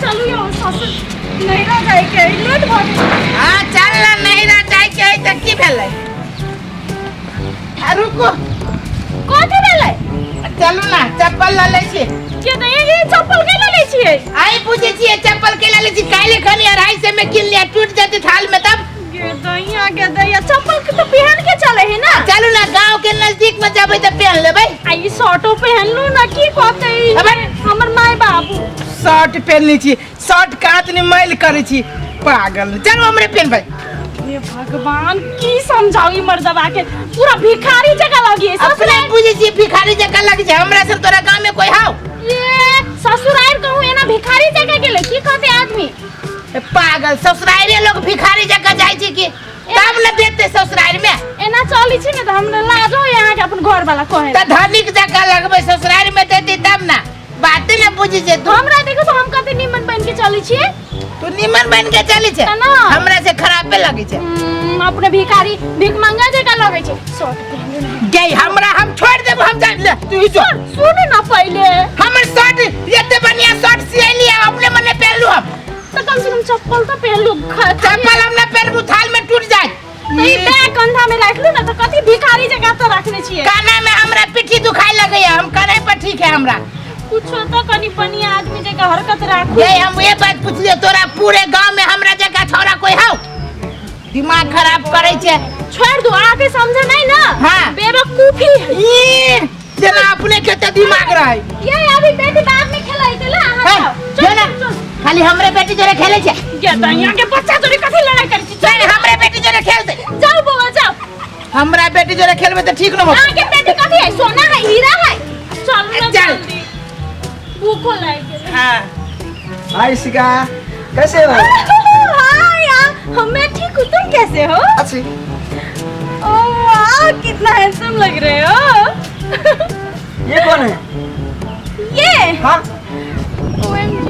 चलू यौ ससुर नैहरा जाय के है, लेट भऽ गेल। हाँ चल ना, नैहरा जाय के है तऽ की भेलै? आ रुकू। कथी भेलै? चलू ना, चप्पल लऽ लै छी। के दैया, ये चप्पल के लऽ लै छियै? आई पूछै छियै चप्पल के लऽ लै छी? काल्हि खनी 250 में किन लिया, टूट जेतै थाल में तब। गे दैया, गे दैया, चप्पल के तऽ पहन के चले है ना। चलू ना, गांव के नजदीक में जेबै तऽ पहन लेबै। आ ई शर्टो पहनलू ना, की कहतै अबे। हमर माय बाबू? शर्ट पहनने छी, शर्ट कात ने मैल करै छी, पागल। चलू, हमरे पहनबै। हे भगवान, की समझाऊ ई मर्दवा के, पूरा भिखारी जगह लगी है। अपने बुझै छी भिखारी जकाँ लगै छै हमरा सब? तोरा गांव में कोई हाउ? ये ससुराल कहूँ एना भिखारी जगह गेलै, की कहते आदमी? ए पागल, ससुराले लोग भिखारी जकाँ जाइ छै कि तब न देते ससुराल में? एना चलै छै ने तऽ हमरा लाजो होइए अहाँके अपन घर वाला कहे। तऽ धनिक जकाँ लगबै, ससुराल में देती तब ना। बाते न बुझै छै तू। हमरा देखो तो, हम कते निमन बन के चलै छियै। तू निमन बन के चलै छै? तऽ ना। हमरा से खराबे लगै छै। अपने भिखारी भिख मंगा जकाँ लगै छै, शर्ट पहनू ने। गे हमरा, हम छोड़ देब, हम जाय ले, तू ही जो। सुनू ना पहिले। हमर शर्ट एते बढ़िया शर्ट सियली, अपने मने पहनलू हम। तऽ कम से कम चप्पल तऽ पहनलू। चप्पल हम ना पहनबू, थाल में टूट जाए। तऽ ई बैग कंधा में राखलू ना, तऽ कथी भिखारी जकाँ तऽ रखने छियै? काना में हमरा पिट्ठी दुखाए लगैया, हम कन्हे पर ठीक है हमरा। कुछो तऽ कनि बढ़िया आदमी जकाँ हरकत राखू। ये हम ये बात पूछलियो, तोरा पूरे गांव में हमरा जकाँ छौड़ा कोई हौ? दिमाग खराब करै छै। छोड़ दू, अहाँके समझ नहीं ना। हाँ। बेवकूफी है। ई जेना अपने के ते दिमाग रहे। ये अभी बेटी बाद में खेलाइते ला, अहाँ हे, जाओ। जो ना, खाली हमरे बेटी जोरे खेले छै। ये तऽ यहाँ के बच्चा जोरे कथी लड़ाई करै छी? नहीं, हमरे बेटी जोरे खेलते। जाओ बौआ, जाओ। हमरा बेटी जोरे खेलबे तऽ ठीक न होतै। अहाँके बेटी कथी है? सोना है, हीरा है? चलू ना। चल। जल्दी, भूखो लागि गेलै। हाँ। हाय शिका, कैसे हो? हाय यार, मैं ठीक हूँ, तुम कैसे हो? अच्छी। ओ वाह, कितना हैंडसम लग रहे हो। ये कौन है? ये? हाँ। OMG,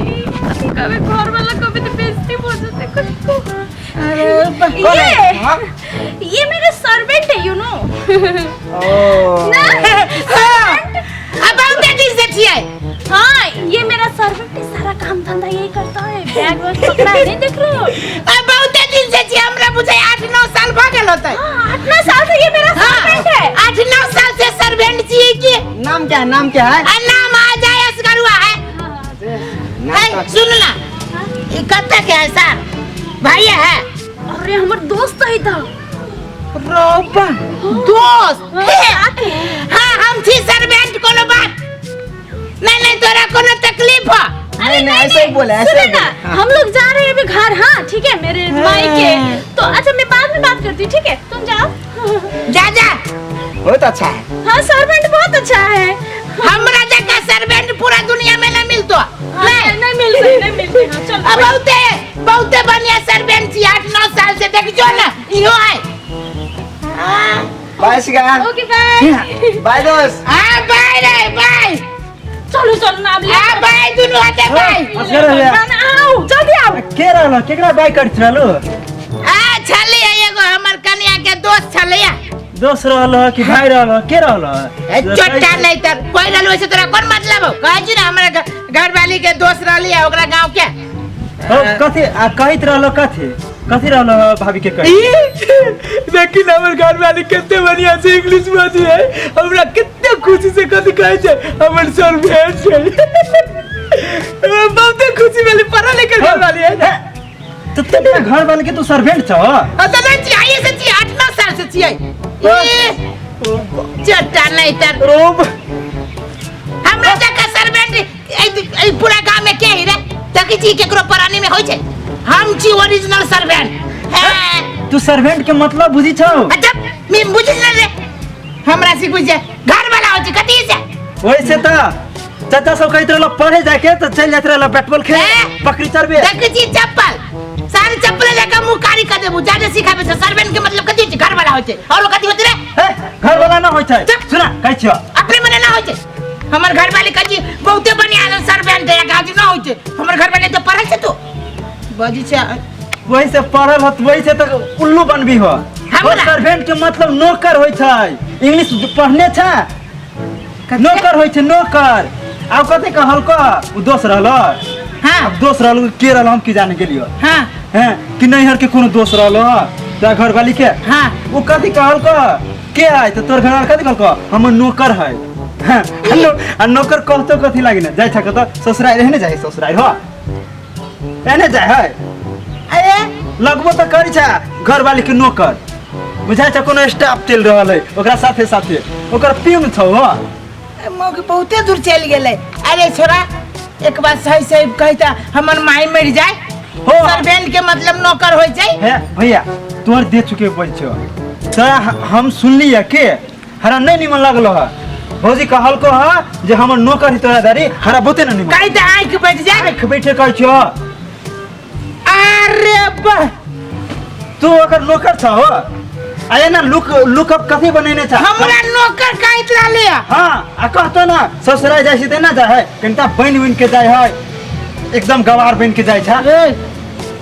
कभी घर वाला कभी तो बेइज्जती हो जाते कभी को। अरे कौन है? ये? हाँ। ये मेरे सर्वेंट है, you know. ओ। ना। हाँ, अब बहुते दिन से छियै। हाँ, ये मेरा सर्वेंट है, सारा काम धंधा यही करता है। बैग वैग पकड़ा है, नहीं देख रहे हो? अब बहुते दिन से छियै, हमरा बुझाइ 8-9 साल भऽ गेल होतै। हाँ, 8-9 साल से ये मेरा हाँ, सर्वेंट है। 8-9 साल से सर्वेंट छियै की? नाम क्या है, नाम क्या है? आ नाम आ जाए असगरुआ है। नाम है, तो सुन ना, ई कत्ते के है सर? भाई है? अरे, हमर दोस्त है था। रोबा, दोस्त? हाँ। हाँ, हम छी सर्वेंट, कोनो बात नहीं। नहीं, तोरा कोनो तकलीफ हो? नहीं, नहीं, ऐसे ही बोले, ऐसे सुनो ही ना, बोले, हाँ। हम लोग जा रहे हैं अभी घर, हाँ ठीक है, मेरे माई के तो। अच्छा, मैं बाद में बात करती हूँ, ठीक है? तुम जाओ। जा जा। बहुत अच्छा है। हाँ, सर्वेंट बहुत अच्छा है। हमरा जकाँ सर्वेंट पूरा दुनिया में नहीं मिलतो। हाँ, नहीं। नहीं मिलते, नहीं मिलते। हाँ, चलो। अब बहुते बहुते बढ़िया सर्वेंट छी, 8-9 साल से, देख जो ना, इहो है। हाँ। बाय शिका। ओके, बाय। बाय दोस्त। हाँ, बाय रे, बाय। चलो चलो ना, अब हाँ, बाय, दुनू हाथे बाय। असगर हो गया। ना, ना, आओ जल्दी आओ। के रहल? केकरा बाय करैत रहलू? आ छलै एगो हमर कनिया के दोस्त छलै। दोस्त रहल हो कि भाई रहल हो, के रहल हो? ए, चोट्टा नहीं तर कोई रहल वैसे तोरा कोन मतलब हो? कहै छी ना, हमरा घरवाली के दोस्त रहली है ओकरा गांव के। हो, कथी आ कहैत रहल हो? कथी कथी रहल हो भाभी के कही? लेकिन हमर घर वाली कते बढ़िया से इंग्लिश बाजू है, हमरा कते खुशी से कथी कहै छै, हमर सर्वेंट छै। बहुते खुशी भेलै, पढ़ल लिखल घर वाली है ना। तो तेरा घर वाले के तू सर्वेंट छौ? हाँ, तो नहीं छियै, आइए से छियै, 8-9 साल से छियै। ई, चट्टा नहीं तर रोब। हमरा जकाँ सर्वेंट एहि पूरा गांव में के है रे? देखै छी केकरो परानी में होइ छै? हम छी ओरिजिनल सर्वेंट है। तू सर्वेंट के मतलब बुझी छौ? अच्छा, मैं बुझी न रे, हमरा से बुझे घर वाला होइ छै कथी से। वैसे त चाचा सब कहैत रहल पढ़े जाके त चलि जाइत रहल बैट बॉल खेले, ए? बकरी चरबे। देखै छी चप्पल, सारे चप्पल लेके मुंह कारी कर देबू। जादे सिखाबे छै। सर्वेंट के मतलब कथी होइ छै? घर वाला होइ छै। और कथी होते रे? हे, घर वाला ना होइ छै। चुप। सुना, कहै छियौ। अपने मने ना होइ छै। हमर घर वाले कहै छै बहुते बढ़िया सर्वेंट है, गाजी ना होइ छै। हमर घर वाले तो पढ़ल छै, तू बजी छै। वही से पढ़ल होत, वही से तक उल्लू बनबी हो। हमरा? सर्वेंट के मतलब नौकर होइ छै। इंग्लिश पढ़ने छै? नौकर होइ छै, नौकर। आब कथी कहल क उ दोस्त रहल? हाँ। अब दोस्त रहलो के रहलो हम की जाने गेलियो। हाँ। हैं कि नैहर के कोनो दोस्त रहलो तोरा घरवाली के। हाँ। वो कथी कहल को के है तो तोर घरवाला कथी कहल को हमर नौकर है। हाँ, आ नौकर कहतो कथी लागी ना जाय छ त ससुराल रहने जाय ससुराल हो एने जाय है। अरे लगबो त करी छ घरवाली के नौकर बुझाय छ कोनो स्टाफ चल रहल है ओकरा साथे साथे ओकर प्यून छौ हो। मौके बहुते दूर चल गेलै। अरे छोरा एक बात सही सही कही त हमर माई मर जाए। हो। सर्वेंट के मतलब नौकर हो जाए। हे भैया तोहर दे चुके बोल छो तोरा हम सुनली है के हरा नहीं निमन लागलो है। भौजी कहल को है जे हमर नौकर ही तोरा दारी हरा बहुते न निमन कही त आंख बैठ जाए। आंख बैठे कहै छो। अरे वाह तू ओकर नौकर छ हो। अरे ना लुक लुकअप कथी बनेने छ हमरा नौकर कहैत रहले। हाँ आ कहतो ना ससुराल जाइ छी त ना जाइ है कनिटा बनि उनि के जाइ है एकदम गवार बनि के जाइ छ।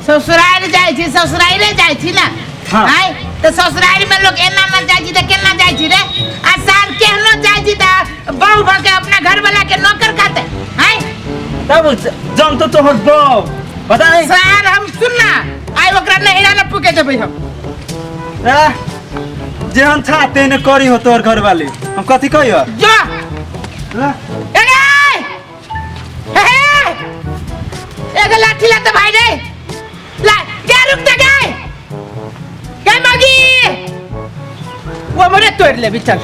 ससुराल जाइ छी ससुराले जाइ छी ना। हाँ। आय त ससुराल में लोग एना ना जाइ छी त केना जाइ छी रे? आ साल केहनो जाइ छी त बहु भ के अपना घर वाला के नौकर कहते। आय तब जन तो तोहर बहु पता नहीं साल हम सुन ना आय ओकरा नहिरा न पुके देबै हम। जेहन छा तेहने करी हो तोहर घरवाली हम कथी कहियो जो ए हे एगो लाठी ला त भाई रे ला क्या रुक त गए गए मगी वो मरे तोड़ लेबी चल।